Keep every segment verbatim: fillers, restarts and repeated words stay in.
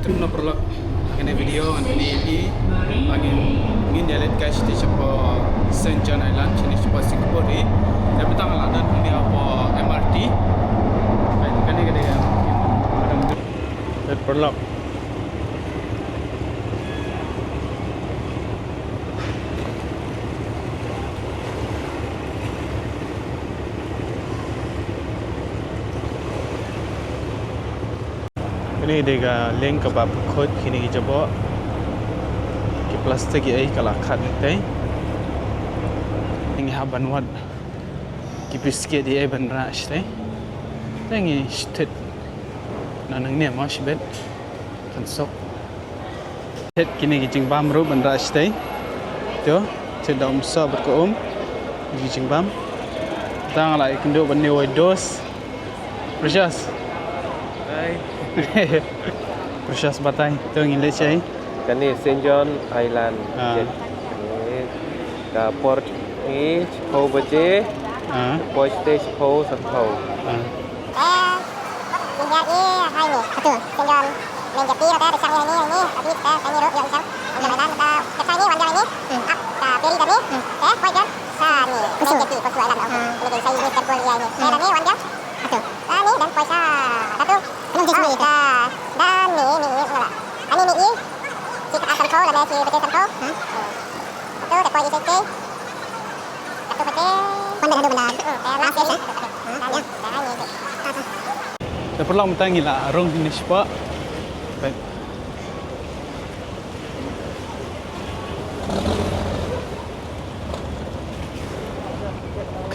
Na paralok, kane video ngan pyni ïa phi ba ngin, ngin ïa leit kai shatei shapoh Saint John Island, shane shapoh Singapore hi. Te mynta nga la don hangne hapoh M R T. Kane ka dei ka, ka dang, paralok. Kane dei ka lieng kaba pynkhuid kine ki jaboh. Ki plastik ei ka la khat tei. Ngi hap ban wad ki biscuit ei ban rah shatei. Te ngi thied na nangne mo shibit. Kan suk. Thied kine ki jingbam ruh ban rah shatei. To, thied da um soh bad ka um. Ki jingbam. Tang la ïakynduh ban ne wai dos. Precious. Hi. Precious batai. To ngin leit shaei? Kane Saint John Island. Ah. Kane ka por hi shiphew baje. Ah. Poi shatei shiphew sanphew. Ah. Te, ïa, ïa, hai ni. Atu, Saint John. Main jetty, te, te, shang ni, ni, ni, tapi, te, te, ni, ruh, ïa, shang. Wan jalan, te, te, shang ni, wan jalan ni. Hmm. Ap, te, ferry, te, ni. Hmm. Te, poi, te, sa, ni. Kusu. Main jetty, Kusu Island, oh. Hmm. Ni, ni, sa, ni, temple, ïa, ni. Te, hmm, ni, wan jalan. Atu. Te, ni, dan, poi, sa, atu. Belum di sini. Te, dan, ni, ni, ni, ni, ni. Ani, ni, ni. Kita akan kau, lama, kita akan kau. Hmm. Atu, te, poi, di sini. Wan da haduh bynda last stage, eh? Te paralok mynta ngi la rung hangne shapoh.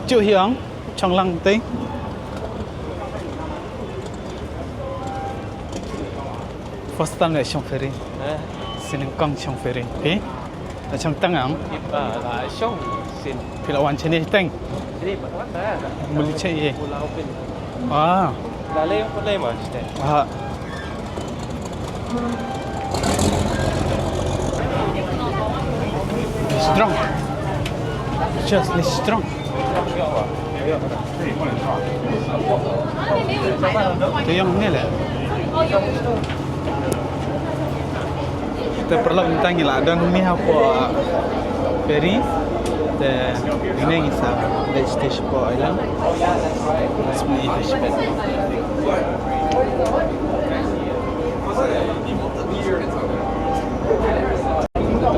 Kjuh hi ong, chong lang tei. First time la shong ferry. Eh? Sien nyngkong shong ferry. Phi? La shong tang ong? Phi ba la shong sien. Phi la wan shane tang? Sini ba wan da. Muli che ye. Pulau Pin. Ah. La le ko le ma ste. Ah. Strong. Just strong. Te ïong ne le. Te paralok mynta ngi la don hangne hapoh ferry. Te hangne ngi sa leit shatei shapoh island. Let's meet.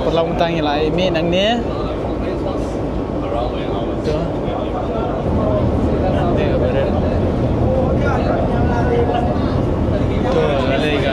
Paralok mynta ngi la ïa mih nangne. To. To, la leit ka.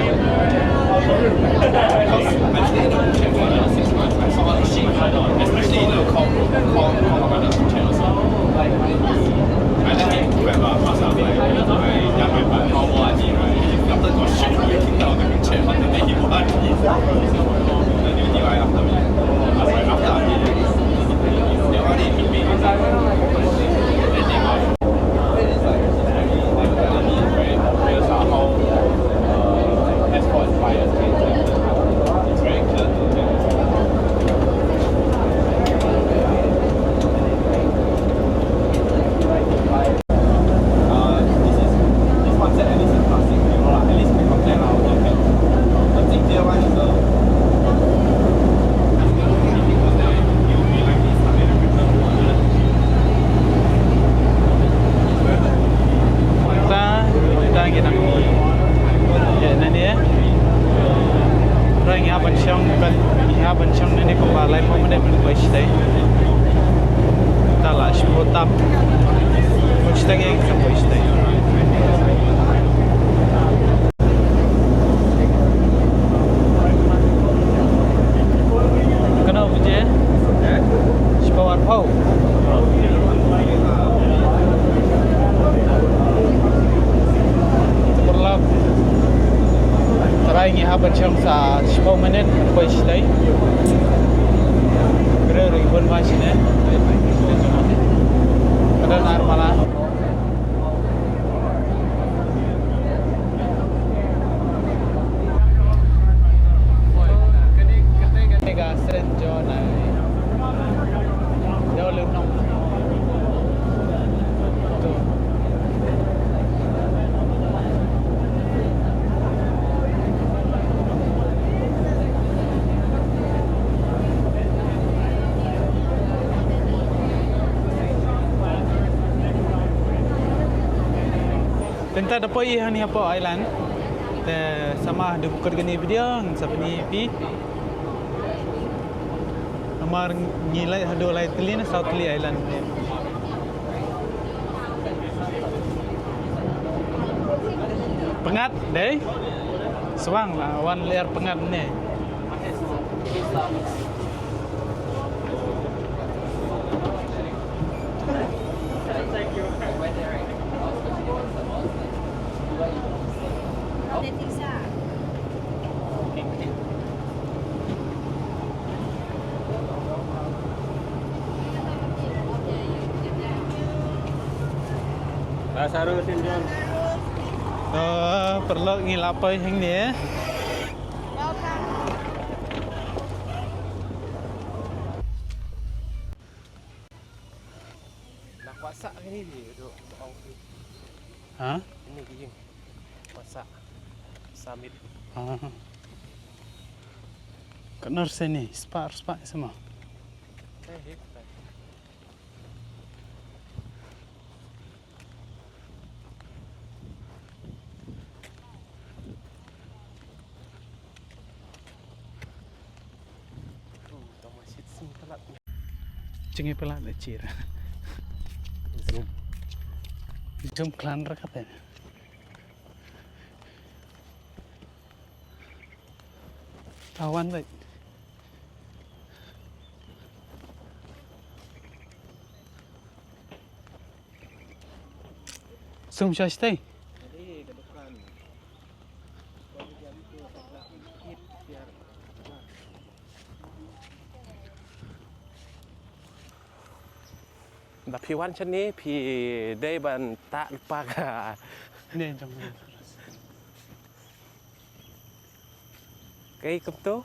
Ta, ta ngi nang. Ïa, nani, eh? Ngi hap ban shong, kan, ngi hap ban shong nani kumba laiphew minit ban poi shatei. Ta la shiphew tam. Poi shatei ngi sa poi shatei. Kano baje? Shiphew arphew. Paralok. Trai ngi hap ban shong sa shiphew minit poi shatei. Kren ruh bun ba shane. Ka don ar mala. Mynta da poi hangne hapoh island. Te sa ma haduh ba kut kane ka video ngan sa pyni ïa phi. Namar ngi leit haduh lai tylli ne saw tylli island ne. Pyngngad dei. Shuwa la wan lyer pyngngad ne. Lasarus, John. Oh, paralok, ngi la poi hangne. Nak WhatsApp ini dia duk. Ha? Ini gigi. WhatsApp. Summit. Ha. Ka nor sini, spar, spar sama. Eh, eh, eh. Jingïapalat da chira. Zoom. Zoom klan ra kata. Awan bait. Sum sha shtei. Da phi wan shane phi dei ban ta lypa ka. Ne jong. Kaei kumto?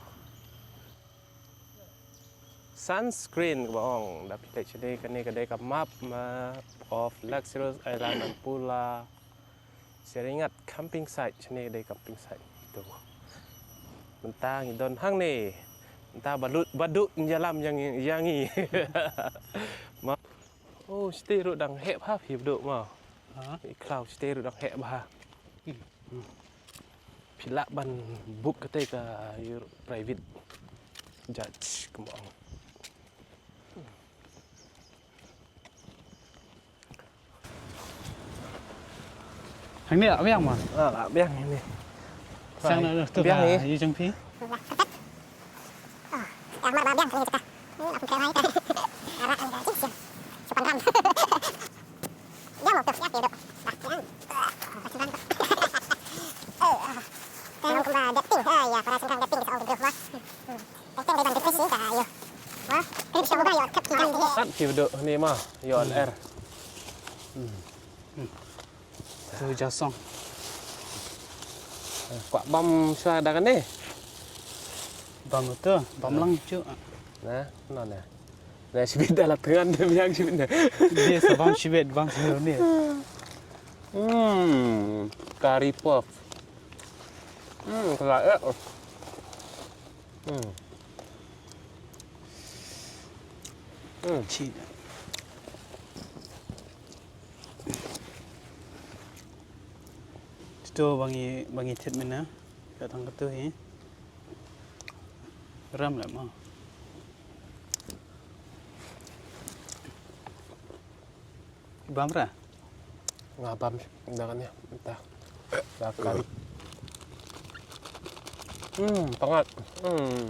Sunscreen kaba ong, da phi leit shane, kane ka dei ka map, map of Luxurious Island Nampula. Seringat camping site, shane ka dei camping site. To. Mynta ngi don hangne. Mynta ba lut, ba duk ngi ïalam ïa ngi, ïa ngi. Ma. Oh, shatei ruh dang heh bha phi ba duk ma. Ha? I khlaw shatei ruh dang heh bha. Hmm. Phi lah ban book kata ka, your private jet kumba ong. Hangne lah biang ma? Ah, lah biang hangne. Sang na tu biang ka, eh. Ïa jong phi. Ah, yang mar ba biang kali kita. Ni lah pun kai mai. Arak ni dah sih. Sepandang. Dia mau terus ya, dia. Dah, yang. Pasang. Eh, ah. Tengok kumba dating. Ah, ya, para sengkang dating sa ong deh, wah. Dating dei ban dating sih, ka, ayo. Wah, kali bisa ubah ya, kep sengkang deh. Kat ki bedok ni mah, ya on air. Hmm. Hmm. Tu jasong. Eh, kwah bam shuwa da kane. Bam tu, bam lang cu. Nah, no nah. Nah, shibit da la tngan da biang shibit na. Dia sa bam shibit, bam shibit ni. Hmm, curry puff. Hmm, kala eh. Hmm. Hmm. Ci. Ito ba ngi, ba ngi thied mynne. Ka tang katu hi. Ram lem ah. Bam ra? Nga bam da kane mynta. Da kari. Hmm, pangat. Hmm.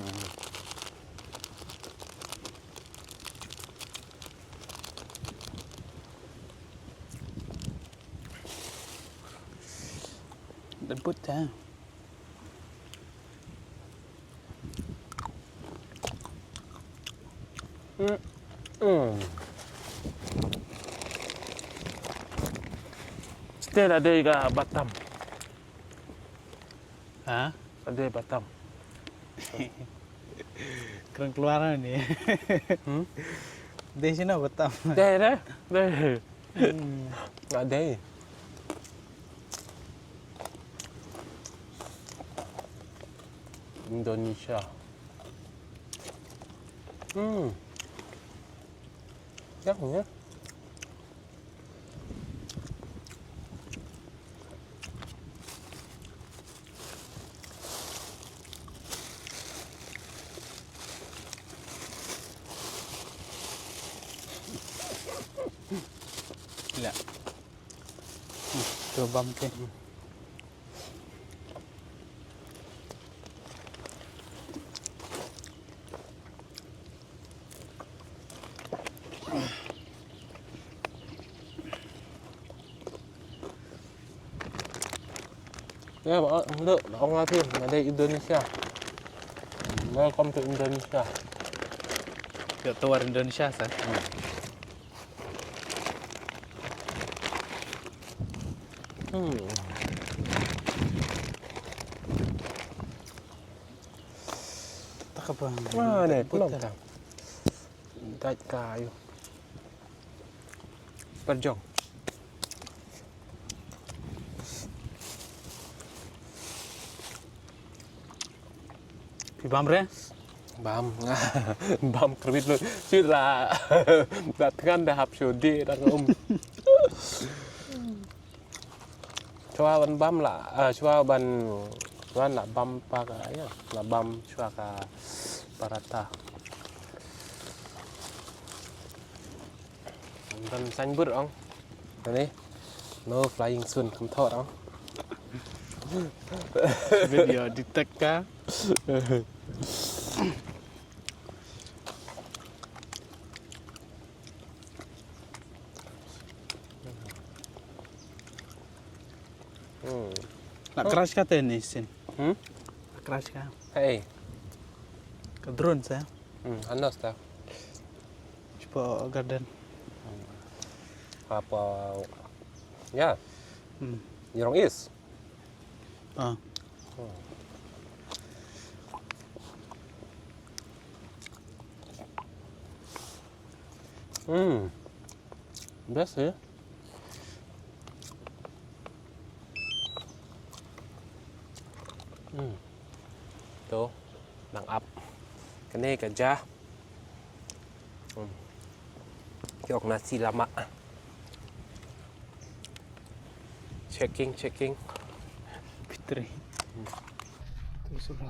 Lembut dah. Hmm. Hmm. Shatei la dei ka Batam. Ha? La dei Batam. Kren keluar ni. Hmm? Dei sini Batam. Dei, dei. Dei. Hmm. La dei. Indonesia. Hmm. Yang ya. Ila. Hmm, to bam te. Ya, ba, ndu, ong nga phi, nga dei Indonesia. Welcome to Indonesia. Ïa, tuar Indonesia sa. Hmm. Tak apa. Ah, ne, belum tak. Dait ka, ayo. Perjong. Phi bam re? Bam. Bam kyrwit lut. Sila. Dat ngan da hap shu di da um. Shuwa ban bam la, ah, shuwa ban, shuwa la bam pa ka, ya, la bam shuwa ka paratha. Ban signboard ong. Ani. No flying soon, kam thot ong. Video detect ka. Hmm. La crash ka te ni sin. Hmm? La crash ka. Hey. Ka drone sa. Hmm, anas ta. Cuba garden. Apa? Ya. Hmm. Jurong East. Ah. Hmm. Best ya. Hmm. Tu nang ap. Kane ka ja. Hmm. Yok nasi lemak. Checking, checking. Fitri. Hmm. Tu sudah.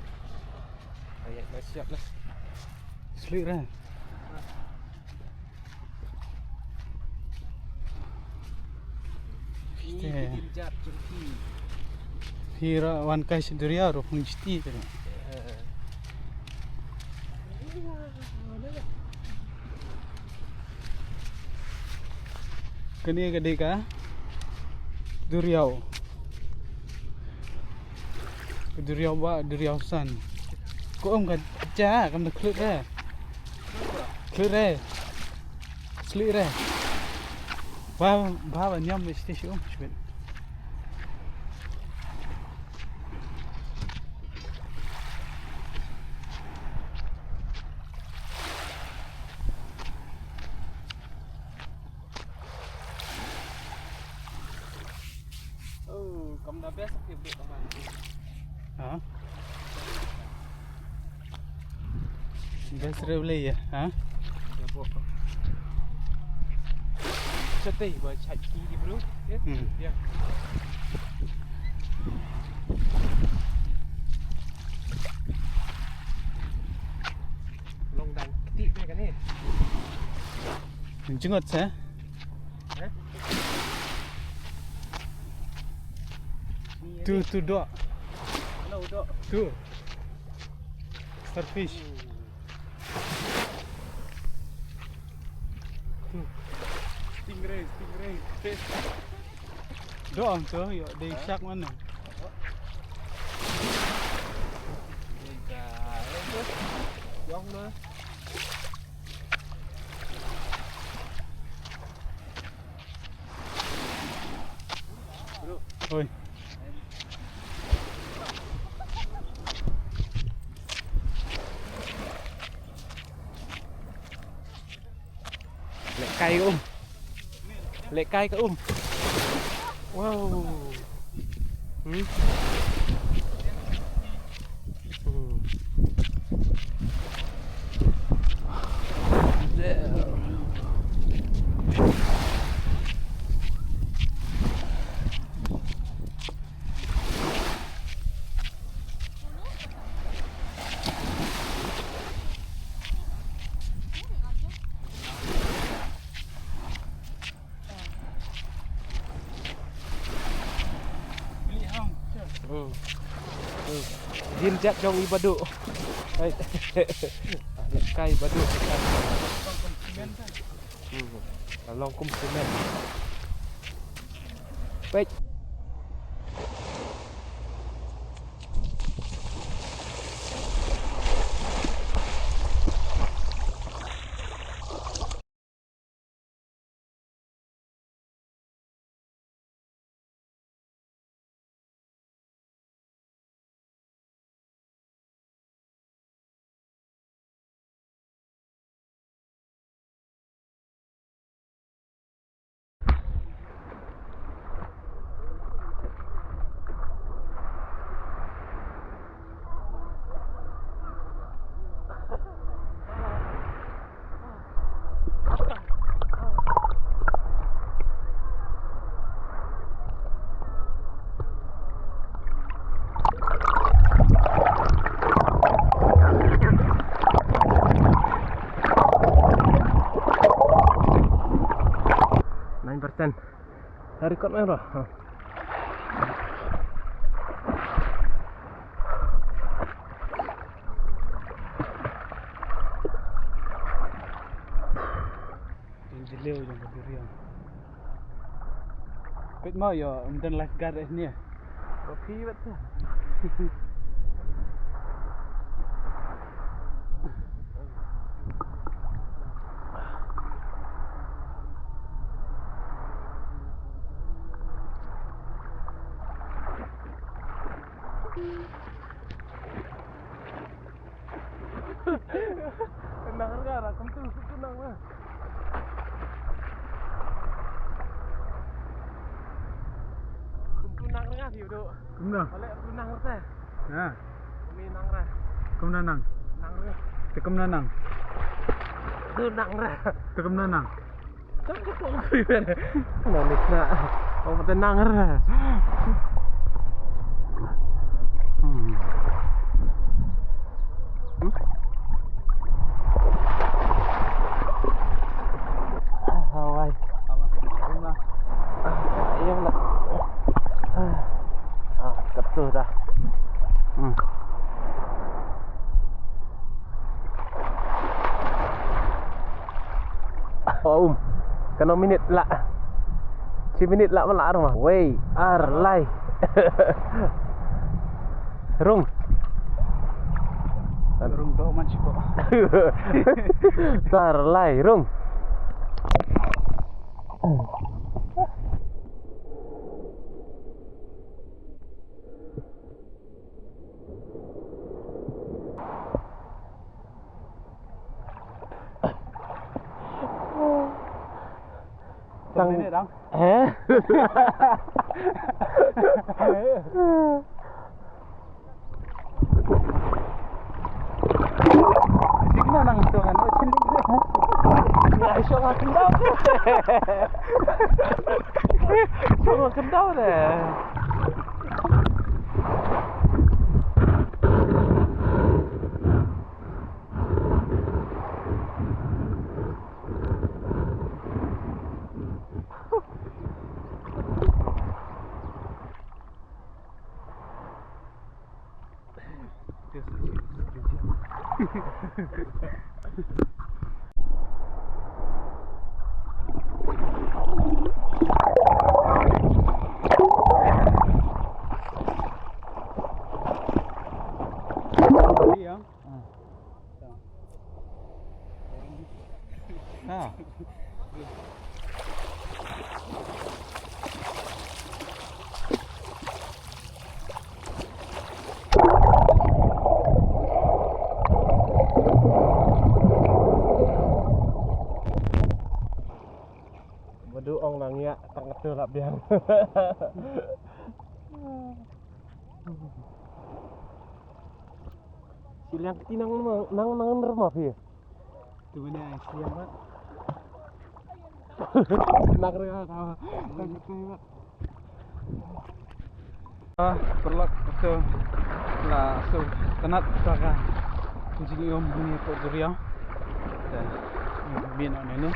Ayat dah siap dah. Selit dah. Phi ra wan kai sha duriaw ruh pynshiti te. Kane ka dei ka duriaw. Ka duriaw ba duriaw san. Ko um ka ja kam da khlut re. Khlut re. Sli re. Ba ba ba niam me sti shu um shwit. Oh, kam da best ke bit kamar. Ha? Best re le ya, ha? Ya bo. Chatai ba chai ki di bro. Ya. Hmm. Ya. Long dang kti pe kane. Jngot sa. Tu, tu dok. Tu. Starfish. Tu. Stingray, stingray. Dok am tu, yo, dei shark mana? Dei ka, eh, tu. Yong na. Oi. Leh kai ka um. Leh kai ka um. Wow. Hmm. Hmm. Din jat jong i Badu. Hai. Kai Badu. Hmm. Long kum simen. Peit. Nine percent. Record mai bro. Ha. Jong jylliew jong ka duriaw. Peit mo ïoh, ym don lifeguard eh ne. Ko phi wat ta. Nang rnga ra, kumtu, kumtu nang ra. Kumtu nang rnga, Dio, do. Kumno? Bale, kumtu nang rnga. Ha. Kumne nang ra. Kumno nang? Nang ra. Te kumno nang? Tu nang ra. Te kumno nang? Nang ni na. Oh, mata nang ra. Hmm. Hmm? Ah, wai. Ah, iya lah. Ah, katu dah. Hmm. Oh, um. Kano minit lah. Shi minit lah mala arma. Wei, ar, lai. Rung. Rung do man shi ko. Tar, lai, rung. Tang minit dang. Eh? Jing na nang tu ngan chin. Ai, shong ha kendau. Shong ha kendau de. Ah. Badu ong nang ïa tang tu lap biang. Shiliang kti nang, nang, nang nerma phi. Tu bani ai shiliang ba. Nang rnga ka. Nang kti ba. Ah, paralok, to la shu tnat ta ka jingïom ha kane ka duriaw. Te mih noh ne ne.